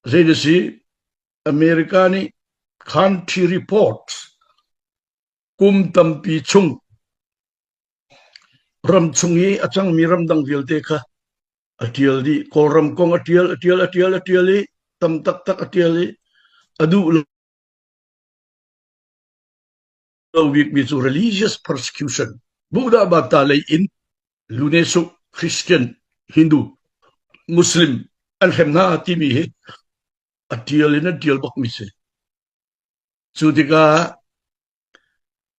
Zei si America nih country reports kum tampi chung ram chung i a cangmi ramdang vialte kha a ṭial dih. Kawlram kong a ṭial, a ṭial, a ṭial, a ṭial i tam taktak a ṭial i a duh lo bikmi cu religious persecution Buddha Bata lei in Lunesu Christian Hindu Muslim an hrem hna timi hi a ṭial in an ṭial bakmi si. Cu tikah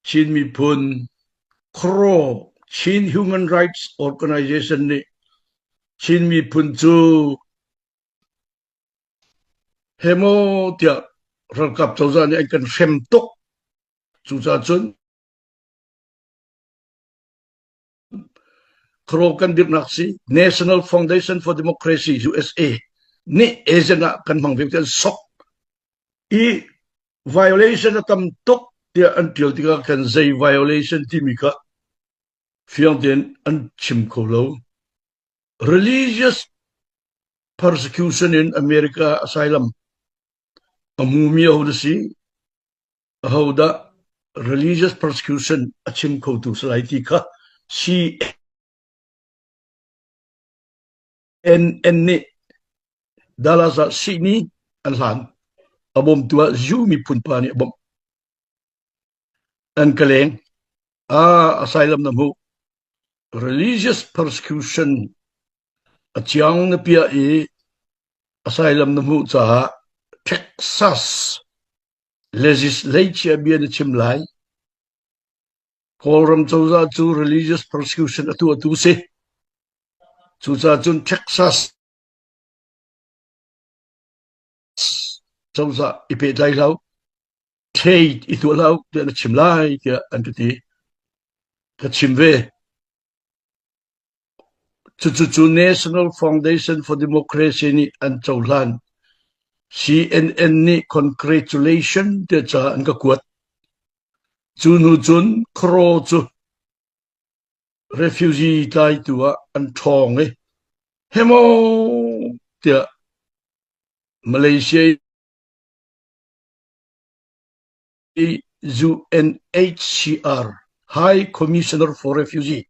Chin miphun CHRO Chin Human Rights Organization nih Chin miphun cu hemaw tiah ralkap cozah nih an kan hrem tuk. Cucaah cun CHRO kan dirhnak si National Foundation for Democracy USA nih agent ah kan hmang ve ti an sok i violation a tam tuk tiah an ṭial tikah khan zei violation timi kha fiang tein an chim kho lo. Religious persecution in America asylum a hmumi aho si? Ahodah religious persecution a chim khotu si lai ti kha CNN nih Dallas ah sihni an hlan. A bawmtu ah Jew miphun pa nih a bawmh. An ka leng. Ah, asylum na hmuh. Religious persecution a ciang na piah i asylum na hmuh caah Texas legislature bia na chim lai. Kawlram cozah cu religious persecution a tuahtu si. Cucaah cun Texas cozah i pehtlai hlah u, trade i tuah hlah u tiah na chim lai tiah an ka ti. Ka chim ve. Cucu cu National Foundation for Democracy nih an cohlan. CNN nih congratulation tiah ca an ka kuat. Cu hnu cun CHRO cu refugee tlaitu ah an ṭhawng i hemaw tiah Malaysia i UNHCR High Commissioner for Refugee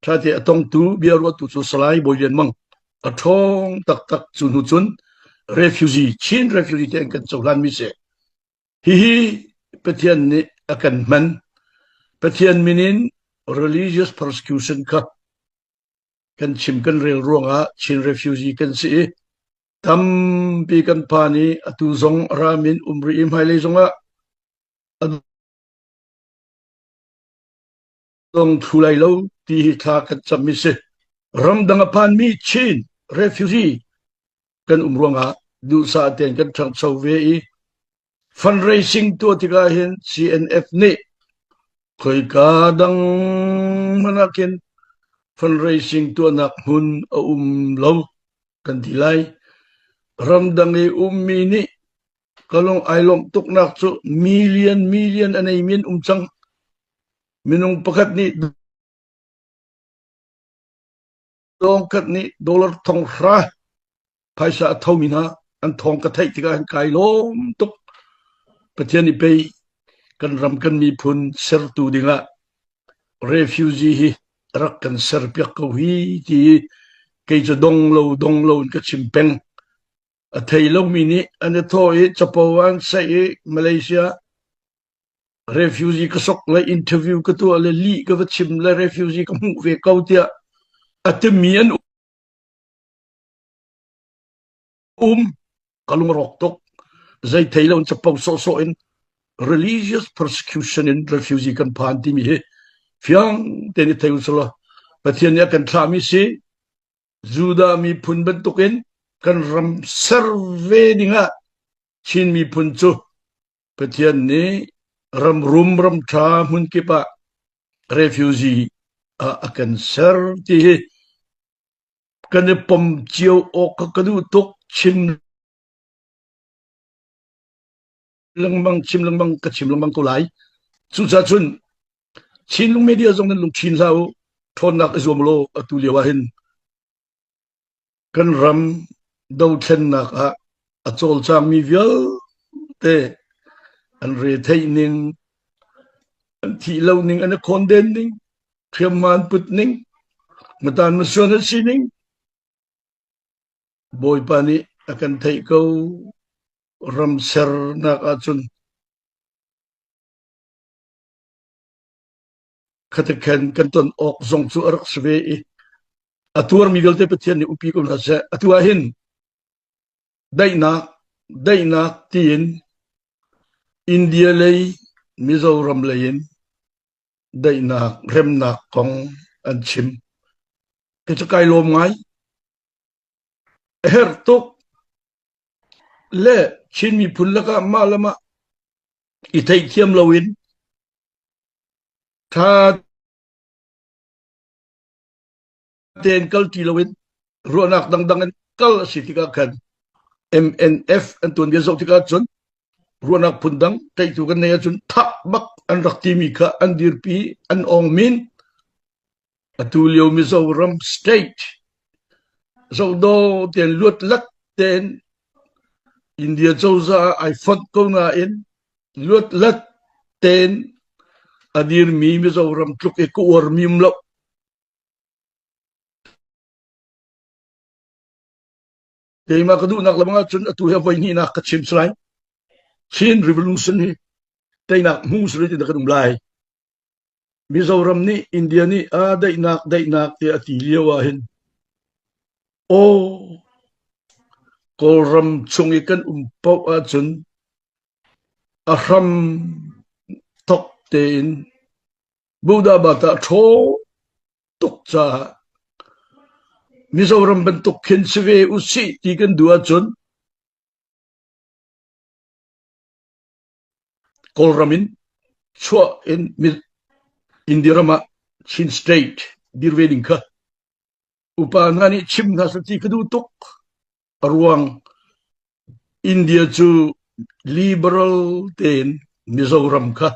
ṭhate a tongtu biaruahtu cu Salai Bawi Lian Mang a ṭhawng taktak cu hnu cun refugee Chin refugee te an kan cohlanmi si. Hihi Pathian nih a kan hman. Pathian min in religious persecution kha kan chim kan rel ruangah Chin refugee kan si i tampi kan phan i atu zong ram in um rih i hmailei zongah a dong thlu lai lo ti hi thla kan cammi si. Ramdang a phanmi Chin refugee kan um ruangah duhsah tein kan ṭhangcho ve i fundraising tuah tikah hin CNF nih khoika dang hmanh ah khin fundraising tuahnak hmun a um lo kan ti lai. Ramdang i ummi nih ka lung ai lawmh tuknak cu million million a neimi an um cang. Minung pakhat nih Dawngkhat nih dollar 5,000 phaisa a thomi hna an thawng ka theih tikah hin kai lawm tuk. Pathian nih pei kan ram kan miphun sertu dingah refugee hi rak kan serpiak ko hi ti kei cu dong lo dong lo in ka chim peng. A thei lomi nih an i thawh i capo an saih i Malaysia Refugee ka sok le interview ka tuah le lih ka va chim le refugee ka hmuh ve ko tiah a timi an um. Ka lungrawk tuk. Zei thei lo in capo sawhsawh in religious persecution in refugee kan phan timi hi fiang tein i thei usulaw Pathian nih a kan thlahmi si Judah miphun bantukin kan ram ser ve dingah Chin miphun cu Pathian nih ramrum ramṭha hmunkip ah refugee ah a kan ser ti hi kan i pom cio awk ka duh tuk chim lengmang chim lengmang ka chim lengmang ko lai. Cucaah cun Chinlung media zong nan lungṭhin hlah u ṭhawnnak i zuam law atu lio ah hin kan ram dothlennak ah. A cawlcangmi vialte an retheih ning, an thih lo ning, an i khawnden ning, hriamngan an put ning, matan masuan an si ning, Bawipa nih a kan theih ko. Ram sernak ahcun khatikhen kan ton awk zong cu a rak si ve i a tuarmi vialte Pathian nih umpi ko hna seh. Atu ah hin daihnak daihnak tiin India lei Mizoram lei in daihnak remnak kong an chim. Kei cu kai lawm ngai. A herh tuk le Chin miphun lakah mah le mah i theihthiam loin ṭha tein kal ṭi loin ruahnak dangdang in kal a si tikah khan MNF an tuanbia zoh tikah cun ruahnak phundang teitu kan nei ahcun thah bak an rak timi kha an dirpi an ong min atu lio Mizoram state zohdaw tein luat lat tein India cozah ai fonh ko nain luat lat tein a dirmi Mizoram tluk i ka uarmi um lo. Keimah ka duhnak lamang ahcun atu hi a voi hnihnak ka chim lai. Chin Revolution hi teinak hmu suri ti kan um lai. Mizoram nih India nih a daihnak daihnak ti a ti lio ah hin aw Kawlram chung i kan um paoh ahcun a hram thok tein Buddha bata ṭhaw tuk caah Mizoram bantuk khin si ve usih ti kan duh ahcun Kawlram in chuah in India ram ah Chin state dir ve ding kha upa hna nih chim hna seh ti ka duh tuk. A ruang India cu liberal tein Mizoram kha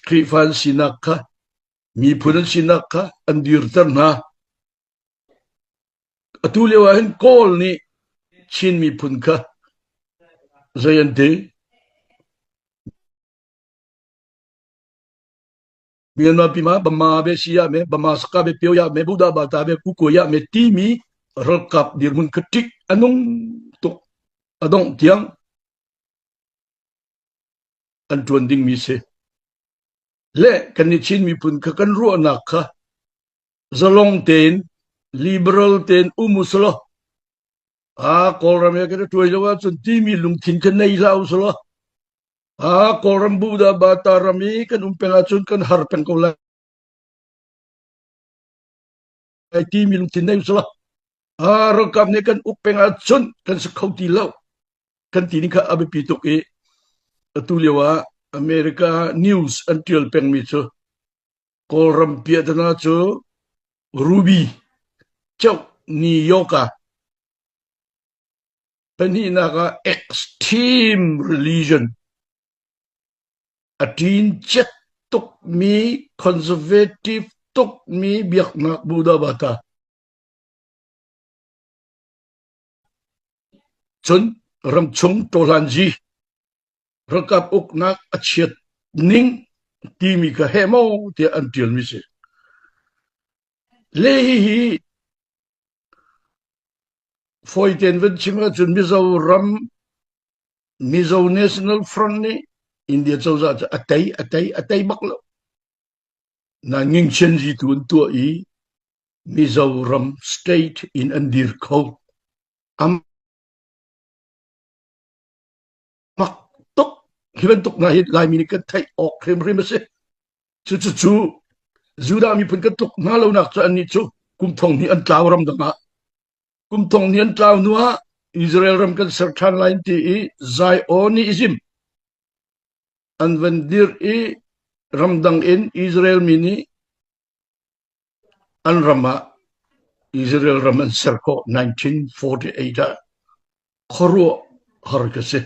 Khrihfa an sinak kha miphun an sinak kha an dirter hna. Atu lio ah hin Kawl nih Chin miphun kha zei an ti? Myanmar pi ma Bama be Siya me Bama Saka be Pyo ya me Buddha Bata be Kuko ya me timi ralkap dirhmun kha ṭih a nung tuk a dongh tiang an ṭuan dingmi si. Le kan nih Chin miphun kha kan ruahnak kha zalong tein liberal tein um usulaw a Kawlram he kan i ṭuai lo ahcun timi lungthin kha nei hlah usulaw a Kawlram Buddha Bata ram i kan um peng ahcun kan har peng ko lai timi lungthin nei usulaw a ralkap nih kan uk peng ahcun kan si kho ti lo kan ti ning kha a biapi tuk i atu lio ah America news an ṭial pengmi cu Kawlram piahtana cu Ruby ceuh New York ah pahnihnak ah extreme religion a ṭin cet tukmi conservative tukmi biaknak Buddha bata Cun ramchung ṭawhlanzi ralkap uknak a chiat ning timi kha heh maw tiah an ṭialmi si. Le hihi fawi tein van chim ahcun Mizoram Mizo National Front nih India cozah cu a tei a tei a tei bak lo. Na ngingchianzi tu an tuah i Mizoram state in an dir kho. Am mak tuk hi bantuk hna hi Laimi nih kan theih awk hrimhrim a si. Cucu cu Judah miphun kan tluk hna lonak cu annih cu kum thong hnih an tlau ram dang ah kum thong hnih an tlau hnu ah Israel ram kan ser ṭhan lai ti i Zionism an van dir i ramdang in Israel mi nih An ram ah Israel ram an ser khawh 1948 ah khuaruah har ka si.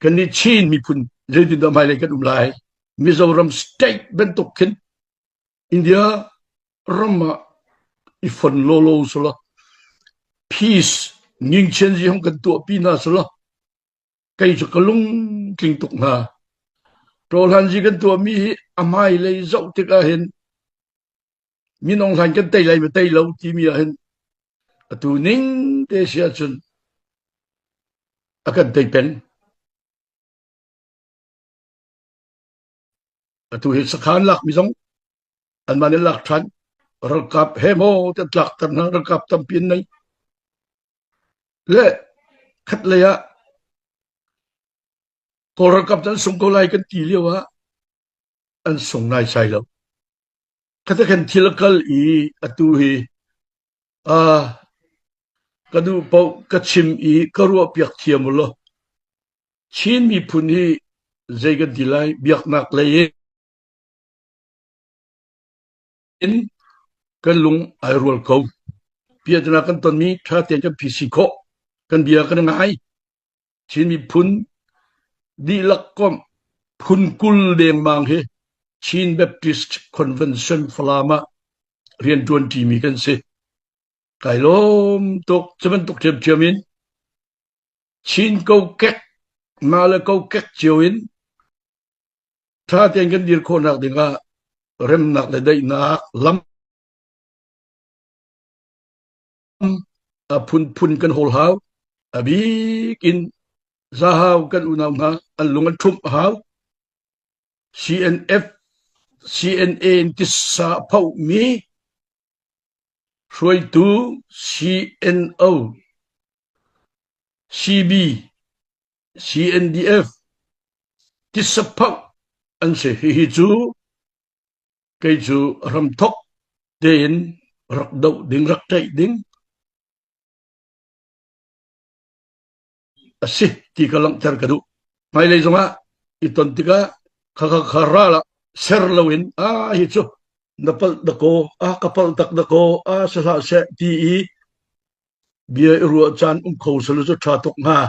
Kan nih Chin miphun zeitindah hmailei kan um lai? Mizoram state bantuk khin India ram ah i fon lawlaw sulaw. Peace ngingchian zi hong kan tuahpi hna selaw kei cu ka lung tling tuk hnga. Ṭawhlan zi kan tuahmi hi a hmailei zoh tikah hin minung hlan kan tei lai ma tei lo timi ah hin atu ning te si ahcun a kan tei peng. Atu hi sakhan lakmi zong anmah nih lak ṭhan ralkap he maw te tlakter hna ralkap tampi an nei le khat lei ah Kawl ralkap cu an sung ko lai kan ti lio ah an sung naisai lo. Khata khan thil a kal i atu hi uh, ka duh paoh ka chim i ka ruahpiak thiam u law Chin miphun hi zei kan ti lai biaknak lei in kan lung ai rual ko. Piahtana kan tonmi ṭha tein kan phisi khawh. Kan bia kan ngai. Chin miphun dihlak komh phun 20 dengmang hi Chin Baptist Convention Falam ah rianṭuan ṭimi kan si. Kai lawm tuk. Cu bantuk ṭhiamṭhiam in Chin kokek mah le kokek cio in ṭha tein kan dir khawhnak dingah remnak le daihnak lam a phunphun kan hawl hau. A bik in Zahau kan unau hna an lung an ṭhumh a hau. CNF, CNA in tisa a phohmi hruaitu CNO, CB, CNDF tisaphoh an si. Hihi cu kei cu ramthok tein rak doh ding, rak tlaih ding a si ti ka langhter ka duh. Hmailei zongah i ton tikah kha kha kha ral ah ser loin a hi cu na palh dakaw, a ka palh tak dakaw, a si hlah seh ti i bia i ruah caan um kho selaw cu ṭha tuk hnga.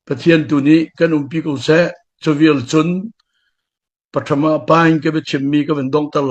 Pathian tu nih kan umpi ko seh. Cu vial cun patham ah pain ka biachimmi ka van donghter.